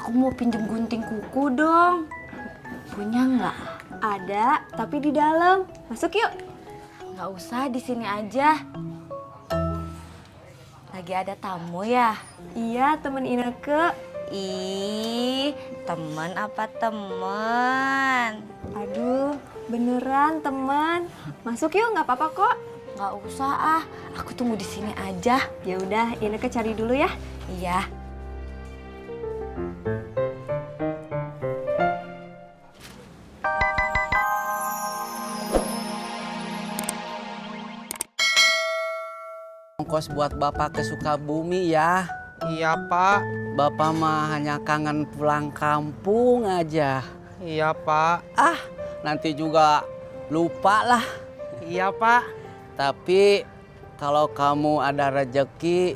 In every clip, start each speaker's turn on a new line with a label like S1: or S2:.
S1: Aku mau pinjem gunting kuku dong. Punya nggak?
S2: Ada, tapi di dalam. Masuk yuk.
S1: Nggak usah, di sini aja. Lagi ada tamu ya?
S2: Iya, temen Ineke.
S1: Ih, temen apa temen?
S2: Aduh, beneran teman. Masuk yuk, nggak apa-apa kok.
S1: Nggak usah ah, aku tunggu di sini aja.
S2: Ya udah, Ineke cari dulu ya.
S1: Iya.
S3: Ongkos buat Bapak ke Sukabumi ya.
S4: Iya, Pak.
S3: Bapak mah hanya kangen pulang kampung aja.
S4: Iya, Pak.
S3: Ah, nanti juga lupa lah.
S4: Iya, Pak.
S3: Tapi kalau kamu ada rezeki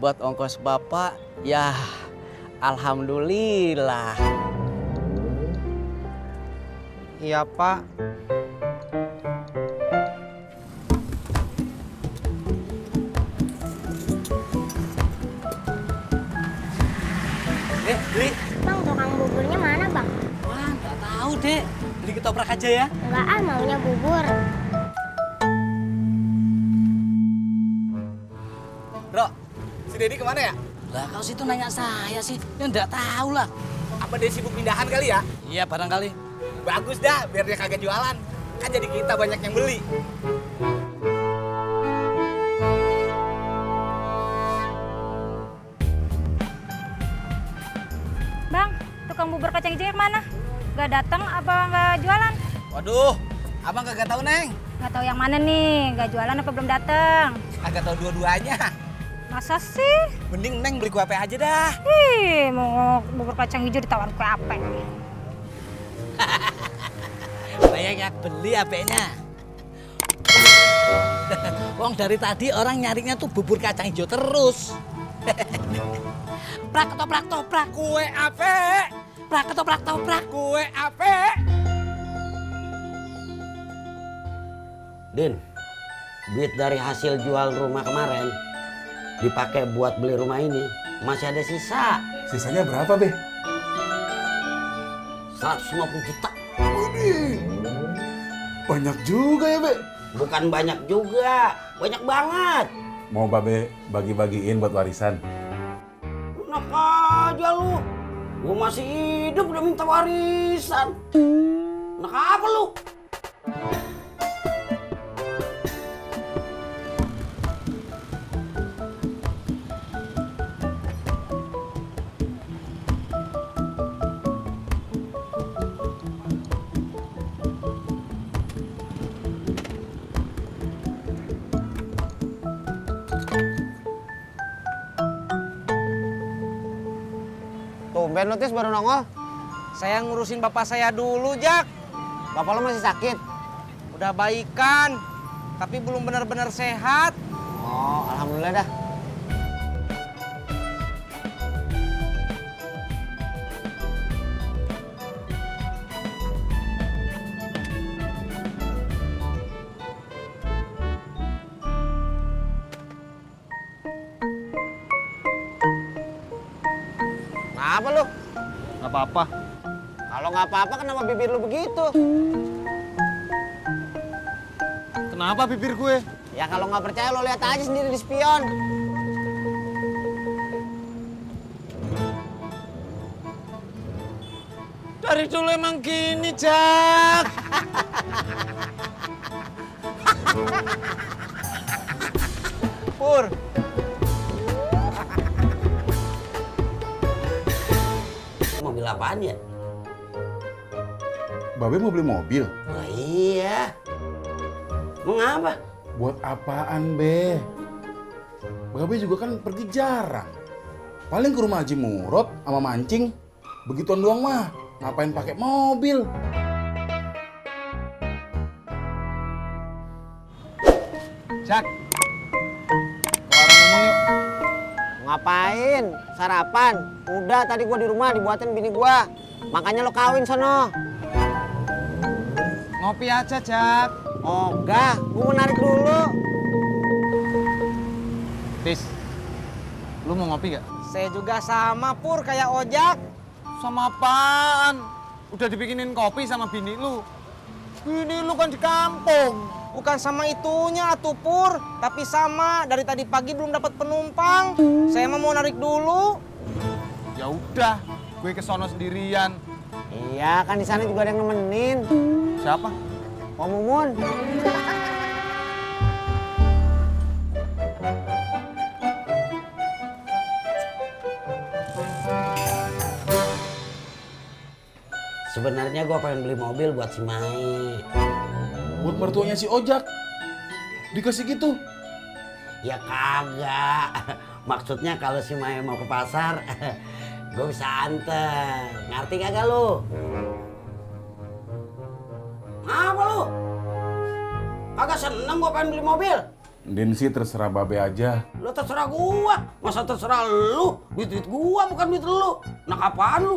S3: buat ongkos Bapak, ya alhamdulillah.
S4: Iya, Pak.
S3: Beli.
S5: Bang, tukang buburnya mana, Bang?
S3: Wah, nggak tahu deh. Beli ketoprak aja ya.
S5: Enggak ah, maunya bubur.
S6: Bro, si Dedi kemana ya?
S3: Lah kau situ nanya saya sih, ya nggak tahu lah.
S6: Apa dia sibuk pindahan kali ya?
S3: Iya barangkali.
S6: Bagus dah, biar dia kagak jualan. Kan jadi kita banyak yang beli.
S7: Bang, tukang bubur kacang hijau yang mana? Gak datang apa nggak jualan?
S6: Waduh, abang kagak tahu, Neng.
S7: Gak tahu yang mana nih, gak jualan apa belum datang?
S6: Kagak tahu dua-duanya.
S7: Masa sih?
S6: Mending Neng beli kue ape aja dah.
S7: Ih, mau bubur kacang hijau ditawar kue apa?
S3: Banyak yang beli apenya. Wong dari tadi orang nyarinya tuh bubur kacang hijau terus. Prak ketoprak toprak.
S6: Kue ape,
S3: Prak ketoprak toprak.
S6: kue ape.
S8: Din, duit dari hasil jual rumah kemarin dipakai buat beli rumah ini masih ada sisa.
S9: Sisanya berapa, Be?
S8: 150 juta.
S9: Waduh, banyak juga ya, Be.
S8: Bukan banyak juga, banyak banget.
S9: Mau Babe bagi-bagiin buat warisan?
S8: Enak aja lu. Gua masih hidup udah minta warisan. Enak apa lu?
S4: Tumben lu, Tis, baru nongol. Saya ngurusin bapak saya dulu, Jak.
S8: Bapak lo masih sakit?
S4: Udah baikan, tapi belum benar-benar sehat.
S8: Oh, alhamdulillah dah.
S4: Kenapa lu?
S6: Gak apa-apa.
S8: Kalau nggak apa-apa kenapa bibir lu begitu?
S6: Kenapa bibir gue?
S8: Ya kalau nggak percaya lo lihat aja sendiri di spion.
S6: Dari dulu emang gini, Jak.
S4: Pur,
S8: Mobil apaan ya?
S9: Babe mau beli mobil?
S8: Nah, iya. Mengapa?
S9: Buat apaan, Be? Babe juga kan pergi jarang. Paling ke rumah Haji Murad sama mancing. Begituan doang mah. Ngapain pakai mobil?
S6: Jak, ke warung Mumun yuk.
S8: Ngapain? Sarapan? Udah tadi gua di rumah dibuatin bini gua. Makanya lo kawin sono.
S4: ngopi aja, Jak.
S8: Oh, enggak. Gua mau narik dulu.
S6: Tis, lu mau ngopi gak?
S4: Saya juga sama, Pur, kayak Ojak. Sama apaan? Udah dibikinin kopi sama bini lu. Bini lu kan di kampung. Bukan sama itunya atuh Pur, tapi sama dari tadi pagi belum dapat penumpang. Saya mau narik dulu. Ya udah, gue ke sono sendirian.
S8: Iya, kan di sana juga ada yang nemenin.
S4: Siapa?
S8: Om Mumun. Sebenarnya gua pengen beli mobil buat si Mai.
S9: Buat mertuanya si Ojak. Dikasih gitu.
S8: Ya kagak. Maksudnya kalau si Mai mau ke pasar, gue bisa anter. Ngerti kagak lu? Apa lu? Kagak seneng gua pengen beli mobil.
S9: Din sih terserah babe aja.
S8: Lu terserah gua. Masa terserah lu? Duit gua bukan duit lu. Nak apaan lu?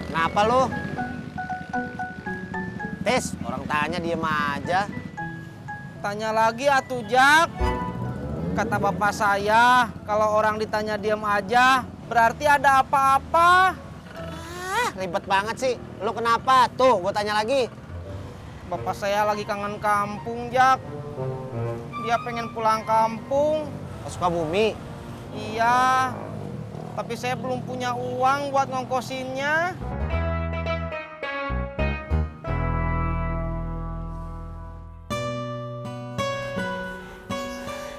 S4: Kenapa lu? Tis, orang tanya diem aja. Tanya lagi atuh Jak. Kata bapak saya, kalau orang ditanya diem aja, berarti ada apa-apa. Ribet banget sih. Lu kenapa? Tuh, gue tanya lagi. Bapak saya lagi kangen kampung, Jak. Dia pengen pulang kampung. Ke Sukabumi? Iya. Tapi saya belum punya uang buat ngongkosinnya.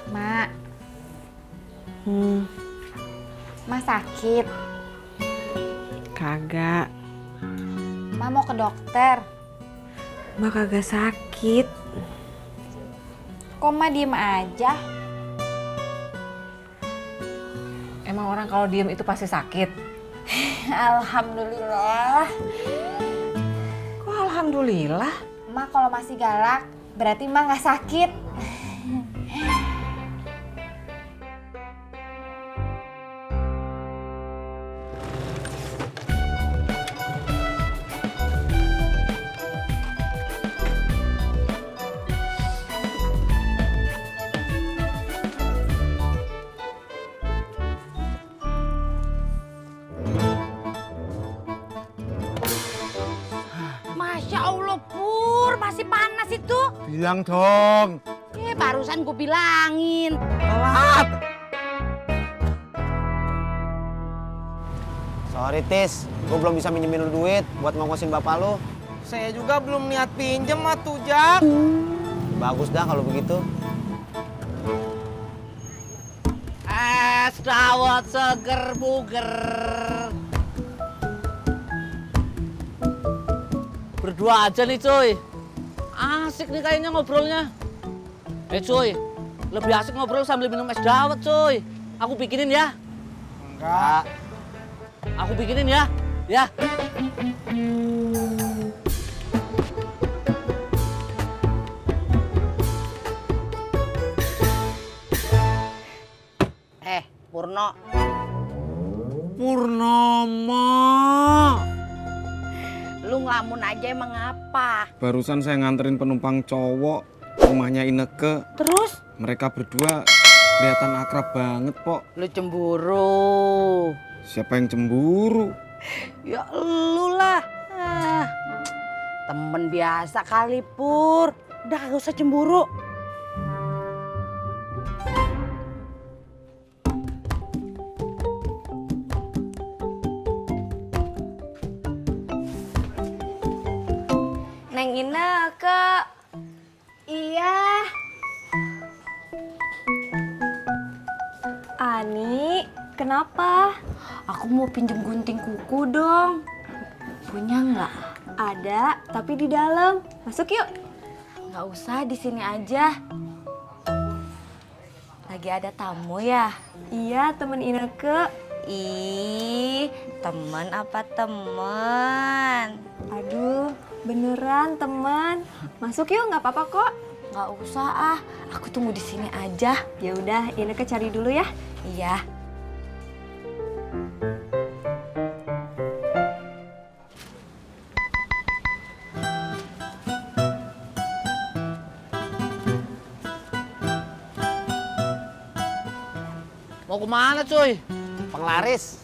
S1: Mak. Mak sakit.
S2: Kagak.
S1: Mak mau ke dokter.
S2: Mak kagak sakit.
S1: Kok Mak diem aja?
S2: Emang orang kalau diem itu pasti sakit?
S1: Alhamdulillah.
S2: Kok alhamdulillah?
S1: Mak kalau masih galak, berarti Mak nggak sakit.
S7: Masya Allah Pur, masih panas itu.
S4: Bilang dong.
S7: Barusan gue bilangin.
S4: Telat.
S3: Sorry Tis, gue belum bisa minjemin lu duit buat ngongkosin bapak lu.
S4: Saya juga belum niat pinjem atuh Jak.
S3: Bagus dah kalau begitu.
S4: Es dawet seger buger.
S3: Berdua aja nih cuy. Asik nih kayaknya ngobrolnya. Cuy, lebih asik ngobrol sambil minum es dawet cuy. Aku bikinin ya.
S4: Enggak.
S3: Aku bikinin ya. Ya.
S4: Purno.
S8: Purnomo.
S7: Lu ngelamun aja emang apa?
S10: Barusan saya nganterin penumpang cowok rumahnya Ineke.
S7: Terus?
S10: Mereka berdua kelihatan akrab banget, Pok.
S7: Lu cemburu.
S10: Siapa yang cemburu?
S7: Ya lu lah. Temen biasa kali Pur. Udah gak usah cemburu.
S2: Neng Ineke. Iya. Ani, kenapa?
S1: Aku mau pinjem gunting kuku dong. Punya nggak?
S2: Ada, tapi di dalam. Masuk yuk.
S1: Nggak usah, di sini aja. Lagi ada tamu ya?
S2: Iya, temen Ineke.
S1: Ih, temen apa temen?
S2: Aduh, beneran teman. Masuk yuk, nggak apa-apa kok.
S1: Nggak usah ah, aku tunggu di sini aja.
S2: Ya udah, Ineke cari dulu ya.
S1: Iya.
S3: Mau kemana, cuy?
S4: Penglaris.